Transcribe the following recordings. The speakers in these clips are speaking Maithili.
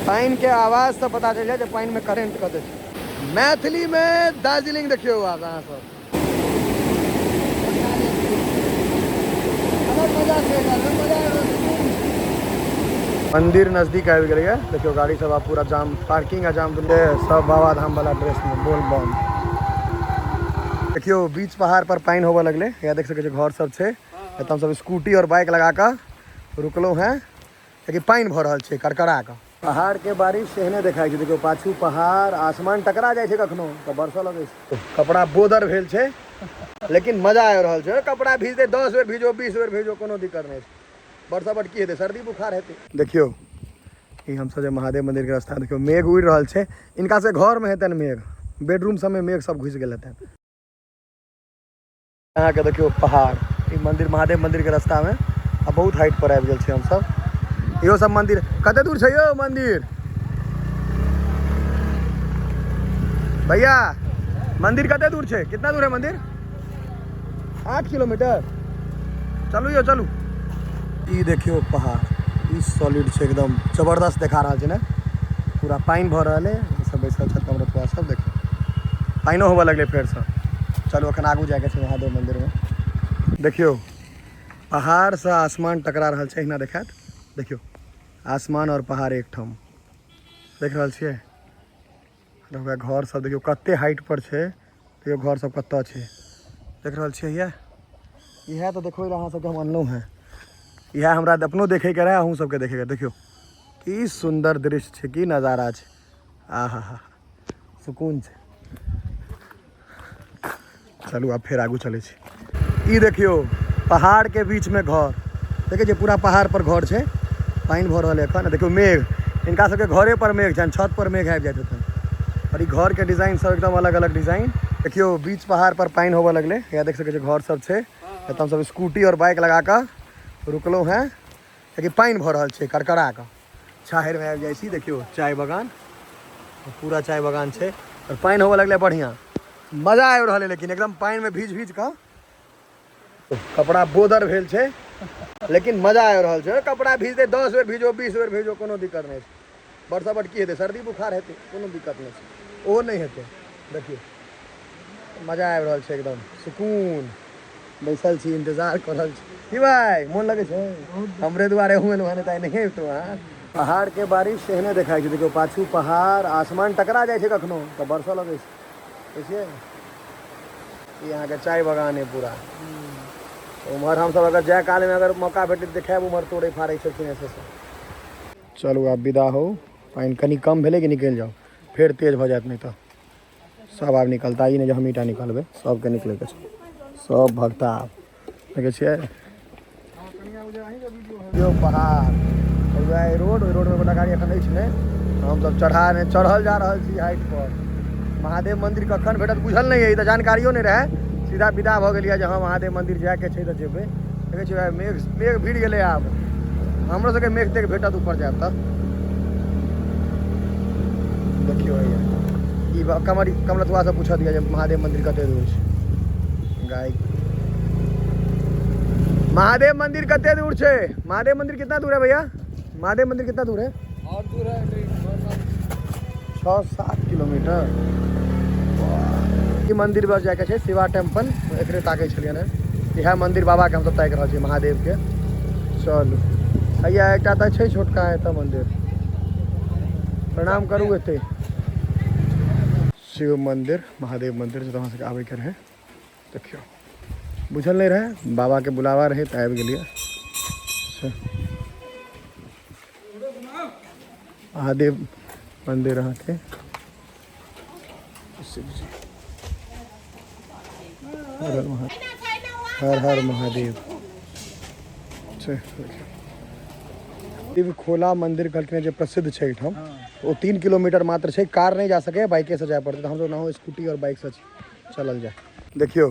पानि के आवाज से पता चलि जाय जे पानि में करेंट कते छै। मैथिली में दार्जिलिंग देखियौ आब अहाँ सब। मंदिर नजदीक आबि गेलैए। देखियौ गाड़ी सब आब पूरा जाम, पार्किंग आ जाम दुनू सब बाबा धाम वाला ड्रेस में बोल बम। देखियौ बीच पहाड़ पर पानि होबऽ लगलै। यहाँ देख सकै छियै घर सब छै। एतऽ हम सब स्कूटी और बाइक लगा कऽ रुकलहुँ हेँ, कियाकि पानि भऽ रहल छै करकरा कऽ। पहाड़ के बारिश एहने देखाइ छै। देखियौ पाछू पहाड़ आसमान टकरा जाइ छै कखनो तऽ बरसऽ लगै छै। कपड़ा बोदर भेल छै लेकिन मजा आबि रहल छै। कपड़ा भीजतै 10 बेर भीजो 20 बेर भीजो कोनो दिक्कत नहि छै। बरसा बट की हेतै, सर्दी बुखार हेतै। देखियौ ई हमसब जे महादेव मंदिर के रास्ता, देखियौ मेघ उड़ि रहल छै। इनका से घर में हेतनि मेघ, बेडरूम सबमे मेघ सब घुसि गेल हेतनि। अहाँके देखियौ पहाड़, ई मंदिर महादेव मंदिर के रास्ता में आ बहुत हाइट पर आबि गेल छी हमसब। इहो सब मंदिर कते दूर छै यौ मंदिर? भैया मंदिर कते दूर छै? कितना दूर है मंदिर? 8 किलोमीटर। चलू यौ चलू। ई देखियौ पहाड़, ई सॉलिड छै एकदम जबरदस्त देखा रहल छै ने। पूरा पानि भऽ रहल है। सब बैसल छथि कमरथुआ सब। देखियौ पानिओ होबऽ लगलै फेरसँ। चलू अखन आगू जाइके छै महादेव मन्दिरमे। देखियौ पहाड़सँ आसमान टकरा रहल छै, एहिना देखायत। देखियौ आसमान आओर पहाड़ एकठाम देख रहल छियै। वएह घर सब देखियौ कते हाइट पर छै। देखियौ घर सब कतऽ छै, देख रहल छियै। इएह इएह तऽ देखबै लए अहाँ सबके हम अनलहुँ हेँ। इएह हमरा अपनो देखैके रहए, अहूँ सबके देखैके। देखियौ की सुन्दर दृश्य छै, की नजारा छै। आहा हा, सुकून छै। चलू आब फेर आगू चलै छी। ई देखियौ पहाड़के बीचमे घर, देखै छियै पूरा पहाड़ पर घर छै। पानि भऽ रहल है एखन। देखियौ मेघ, हिनका सबके घरे पर मेघ छनि, छत पर मेघ आबि जाइत हेतनि। और ई घरके डिजाइन सब एकदम अलग अलग डिजाइन। देखियौ बीच पहाड़ पर पानि होबऽ लगलै। यहाँ देख सकै छियै घर सब छै। एतऽ हमसब स्कूटी और बाइक लगा कऽ रुकलहुँ हेँ, कियाकि पानि भऽ रहल छै करकरा कऽ। छाहरिमे आबि जाइ छी। देखियौ चाय बगान, पूरा चाय बगान छै और पानि होबऽ लगलै। बढ़िआँ मजा आबि रहल है, लेकिन एकदम पानिमे भीज भीज कऽ कपड़ा बोदर भेल छै, लेकिन मजा आबि रहल छै। कपड़ा भीजतै 10 बेर भीजो 20 बेर भीजो कोनो दिक्कत नहि छै। बरसा बट की हेतै, सर्दी बुखार हेतै, कोनो दिक्कत नहि छै, ओहो नहि हेतै। देखियौ मजा आबि रहल छै एकदम सुकून। बैसल छी इंतजार कऽ रहल छी। की भाइ मोन लगै छै? हमरे दुआरे हुए एलहुँ हँ, नहि तऽ नहि अबितहुँ अहाँ। पहाड़के बारिश एहने देखाइ छै। देखियौ पाछू पहाड़ आसमान टकरा जाइ छै कखनो तऽ बरसऽ लगै छै। देखियै ई अहाँके चाय बगान है पूरा। उम्हर हमसब अगर जाय कालमे अगर मौका भेटै देखायब, उम्हर तोड़ै फाड़ै छलखिन से सब। चलू आब विदा हो। पानि कनि कम भेलै कि निकलि जाउ, फेर तेज भऽ जायत नहि तऽ। सब आब निकलता, ई नहि जे हमहीँ टा निकलबै, सबके निकलैके छै, सब भगता आब। देखै छियै यौ पहाड़, वएह रोड, ओहि रोडमे गोटा गाड़ी एखन अछि नहि। हमसब चढ़ा नहि चढ़ल जा रहल छी हाइट पर। महादेव मंदिर कखन भेटत बुझल नहि अइ, तऽ जानकारियो नहि रहए। सीधा विदा भऽ गेलियै जे हँ महादेव मंदिर जायके छै तऽ जेबै। देखै छियै मेघ, मेघ भिड़ गेलै। आब हमरो सबके मेघ तेघ भेटत ऊपर जायब तऽ। देखियौ हैया ई कमर कमलथुआ से पूछऽ दिअ जे महादेव मंदिर कते दूर छै। गाय महादेव मंदिर कते दूर छै? महादेव मंदिर कितना दूर है भैया? महादेव मंदिर कितना दूर है? और दूर है 6-7 किलोमीटर। ई मंदिर पर जाके छै शिवा टेम्पल, एकरे ताकै छलियै ने। इएह मंदिर बाबा के हमसब ताकि रहल छी महादेव के। चलू हैया एकटा तऽ छै छोटका एतऽ मंदिर, प्रणाम करू एतै। शिव मंदिर महादेव मंदिर जतऽ अहाँ सबके आबैके रहै। देखियौ बुझल नहि रहै, बाबाके बुलावा रहै तऽ आबि गेलियै। महादेव मंदिर अहाँके शिवजी, हर हर महादेव, हर हर महादेव। शिव खोला मंदिर कहलखिन जे प्रसिद्ध छै एहिठाम, ओ 3 किलोमीटर मात्र छै। कार नहि जा सकै, बाइके से जाय पड़तै। तऽ हमसब नाहो स्कूटी आओर बाइक से चलल जाय। देखियौ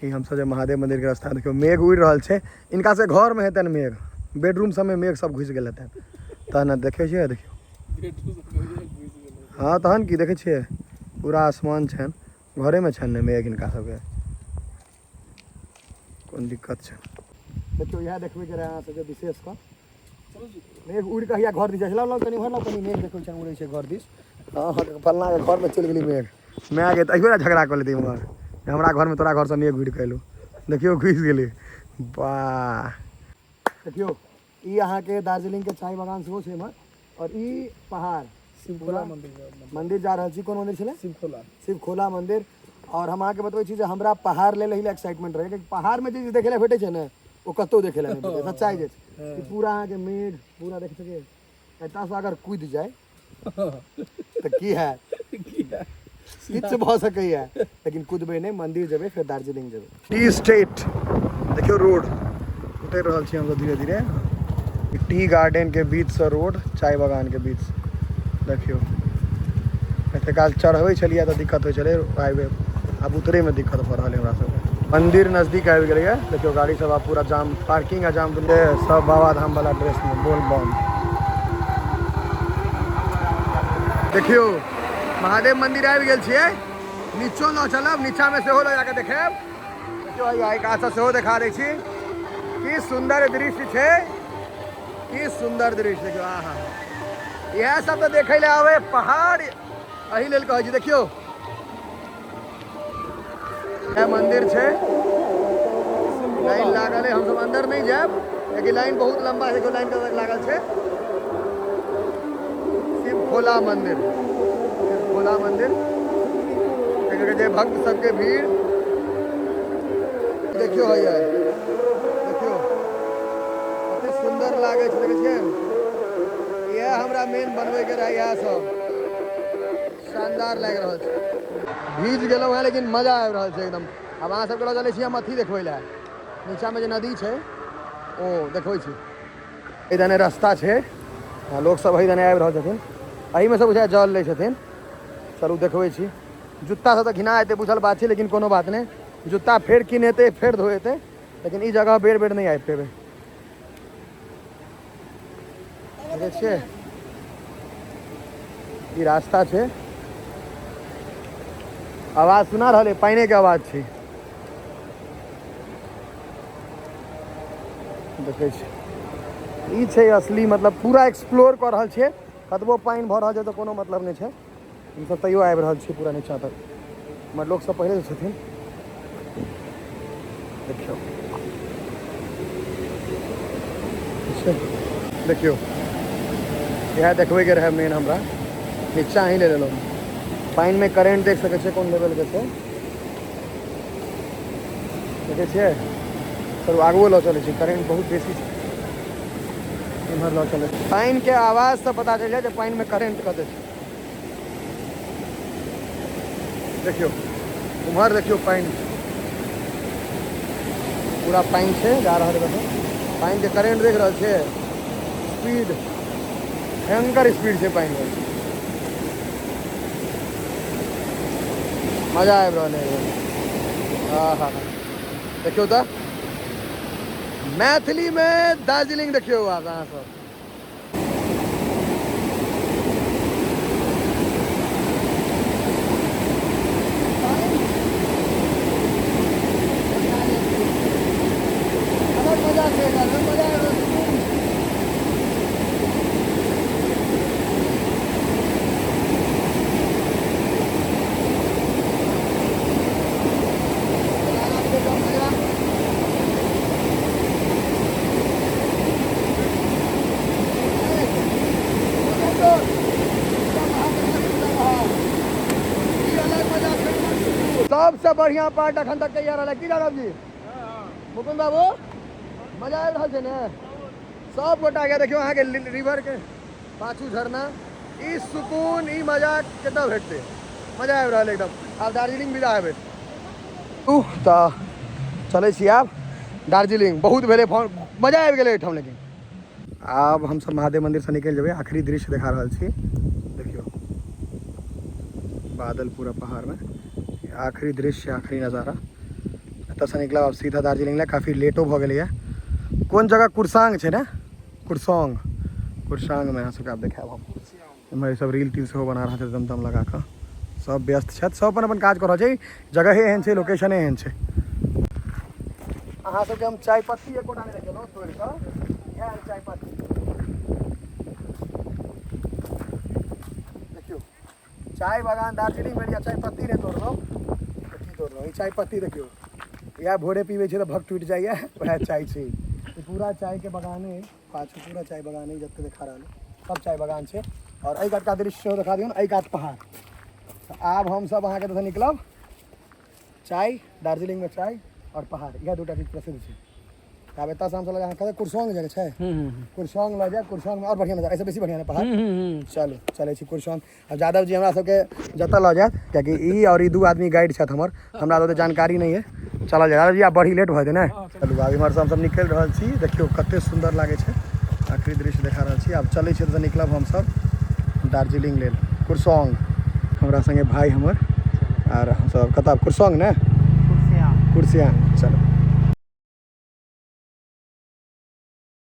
ई हमसब जे महादेव मंदिर के रास्ता, देखियौ मेघ उड़ि रहल छै। इनका से घर में हेतनि मेघ, बेडरूम सबमे मेघ सब घुसि गेल हेतनि तहन। देखै छियै, देखियौ हँ तहन की देखै छियै पूरा आसमान छनि, घरेमे छनि ने मेघ हिनका सबके, कोन दिक्कत छै। देखियौ इएह देखबैके रहै अहाँ सबके विशेष कऽ। मेघ उड़ि कऽ हैया घर दिस जाइ छै। लाउ लाउ कनि उम्हर लाउ कनि, मेघ देखै छै उड़ै छै घर दिस। हँ हँ, फल्लाँ के घरमे चलि गेलै मेघ। माय गे, तऽ अहियो झगड़ा कऽ लेतै इम्हर, हमरा घरमे तोरा घरसँ मेघ उड़ि कऽ एलौ। देखियौ घुसि गेलै। वाह, देखियौ ई अहाँके दार्जिलिंगके चाय बगान सेहो छै एम्हर, आओर ई पहाड़। शिवखोला मंदिर, मंदिर जा रहल छी। कोन मंदिर छलै? शिवखोला। शिवखोला मंदिर। आओर हम अहाँके बतबै छी जे हमरा पहाड़ लेल एहि एक्साइटमेंट रहै कि पहाड़मे जे चीज देखै लए भेटै छै ने, ओ कतहु देखै लए नहि भेटै। सच्चाइ जे छै ई पूरा अहाँके मेघ पूरा देख सकै। एतऽसँ अगर कूदि जाय तऽ की हैत? किछु भऽ सकैए, लेकिन कुदबै नहि। मन्दिर जेबै, फेर दार्जिलिंग जेबै। टी स्टेट देखियौ, रोड उतरि रहल छी हमसब धीरे धीरे। टी गार्डन के बीचसँ रोड, चाय बगानके बीच। देखियौ, एते काल चढ़बै छलियै तऽ दिक्कत होइ छलै हाईवे, आब उतरैमे दिक्कत भऽ रहल है हमरा सबके। मंदिर नजदीक आबि गेलैए। देखियौ, गाड़ी सब आब पूरा जाम, पार्किंग आ जाम दुनू। सब बाबा धाम वाला ड्रेसमे, बोल बम। देखियौ, महादेव मंदिर आबि गेल छियै। नीचो लऽ चलब, नीचामे सेहो लऽ जाकऽ देखायब। देखियौ, एहि कातसँ सेहो देखा दै छी। की सुन्दर दृश्य छै, की सुन्दर दृश्य। देखियौ, आहा, इएह सब तऽ देखै लए आबै पहाड़, एहि लेल कहै छी। देखियौ, इएह मंदिर छै। लाइन लागल है। हमसब अंदर नहि जायब कियाकि लाइन बहुत लंबा है। देखियौ, लाइन कतऽ लागल छै। शिवखोला मंदिर, शिवखोला मंदिर। देखियौ जे भक्त सबके भीड़ देखियौ, हैया देखियौ, कते सुन्दर लागै छै। देखै छियै, इएह हमरा मेन बनबैके रहै। इएह सब शानदार लागि रहल छै। भीज गेलहुँ हेँ, लेकिन मजा आबि रहल छै एकदम। आब अहाँ सबके लऽ चलै छी हम अथी देखबै लए, नीचाँमे जे नदी छै ओ देखबै छी। एहि दने रास्ता छै, लोक सब एहि दने आबि रहल छथिन। एहिमे सब बुझाय जल लै छथिन। चलू देखबै छी। जुत्ता सब तऽ घिना हेतै, बुझल बात छै, लेकिन कोनो बात नहि, जुत्ता फेर किनेतै, फेर धोएतै, लेकिन ई जगह बेर बेर नहि आबि पेबै। देखै छियै, ई रास्ता छै। आवाज सुना रहल है, पानिके के आवाज छै। देखै छी, ई छै असली, मतलब पूरा एक्सप्लोर कऽ रहल छियै। कतबो पानि भऽ रहल छै तऽ कोनो मतलब नहि छै, हमसब तैयो आबि रहल छी पूरा नीचाँ तक। हमर लोक सब पहिले छथिन। देखियौ, देखियौ, इएह देखबैके रहै मेन हमरा, नीचाँ ही ले लेलहुँ। पानिमे करेंट देख सकै छियै कोन लेवलके छै। देखै छियै? चलू, आगुओ लऽ चलै छी। करेंट बहुत बेसी छै, इम्हर लऽ चलै। पानिके आवाजसँ पता चलि जाय जे पानिमे करेंट कते छै। देखियौ, उम्हर देखियौ, पानि पूरा पानि छै जा रहल है। पानिके करेंट देख रहल छियै? स्पीड, भयंकर स्पीड छै पानिके। मजा आबि रहल है। हाँ हाँ, देखियौ तऽ मैथिलीमे दार्जिलिंग देखियौ आब अहाँ सब। अलग मजा छै, अलग मजा आबि रहल छै। सबसँ बढ़िया पार्ट अखन तक तैयार रहलै। की राघव जी, मुकुंद बाबू, मजा आबि रहल छै ने सब गोटा के? देखियौ अहाँके रिवर के पाछू झरना। ई सुकून, ई मजा कतऽ भेटतै? मजा आबि रहल एकदम। आब दार्जिलिंग विदा हेबै तऽ चलै छी आब दार्जिलिंग। बहुत भेलै फोन, मजा आबि गेलै एहिठाम। लेकिन आब हमसब महादेव मंदिरसँ निकलि जेबै। आखिरी दृश्य देखा रहल छी। देखियौ, बादल पूरा पहाड़मे। आखिरी दृश्य, आखिरी नजारा। एतऽसँ निकलब आब सीधा दार्जिलिंग लए। काफी लेटो भऽ गेलैए। कोन जगह? कुर्सांग छै ने? कुर्सोंग, कुर्सांगमे अहाँ सबके आब देखायब हम। एम्हर सब रील तील सेहो बना रहल छै, दम दम लगा कऽ सब व्यस्त छथि। सब अपन अपन काज कऽ रहल छै। जगहे एहन छै, लोकेशने एहन छै। अहाँ सबके हम चाय पत्ती एकोटा नहि देखेलहुँ तोड़ि कऽ। इएह चाय पत्ती। चाय बगान दार्जिलिंग में चाय पत्ती नहि तोड़लहुँ तऽ की तोड़लहुँ? ई चाय पत्ती देखियौ, इएह भोरे पीबै छै तऽ भक टूटि जाइए, वएह चाय छै। ई पूरा चायके बगाने, पाछू पूरा चाय बगाने जते देखा रहल सब चाय बगान छै। आओर एहि कातका दृश्य सेहो देखा दियौ ने, एहि कात पहाड़। तऽ आब हमसब अहाँके एतऽसँ निकलब। चाय, दार्जिलिंगमे चाय आओर पहाड़, इएह दूटा चीज प्रसिद्ध छै। आब एतऽसँ हमसब लऽ कतऽ कुरसोंग जाइके छै, कुरसोंग लऽ जायब। कुरसोंगमे आओर बढ़िआँ नजारा, एहिसँ बेसी बढ़िआँ ने पहाड़। चलू, चलै छी कुरसोंग। आब यादव जी हमरा सबके जतऽ लऽ जायत, कियाकि ई आओर ई दू आदमी गाइड छथि हमर, हमरा तऽ ओते जानकारी नहि अइ। चलल जाय यादव जी, आब बड़ी लेट भऽ जेतै ने। चलू, आब इम्हरसँ हमसब निकलि रहल छी। देखियौ कते सुन्दर लागै छै, आखिरी दृश्य देखा रहल छी। आब चलै छी, एतऽसँ निकलब हमसब दार्जिलिंग लेल, कुरसोंग। हमरा संगे भाई हमर, आर हमसब कतऽ? कुरसोंग ने, कुर्सियांग। चलो।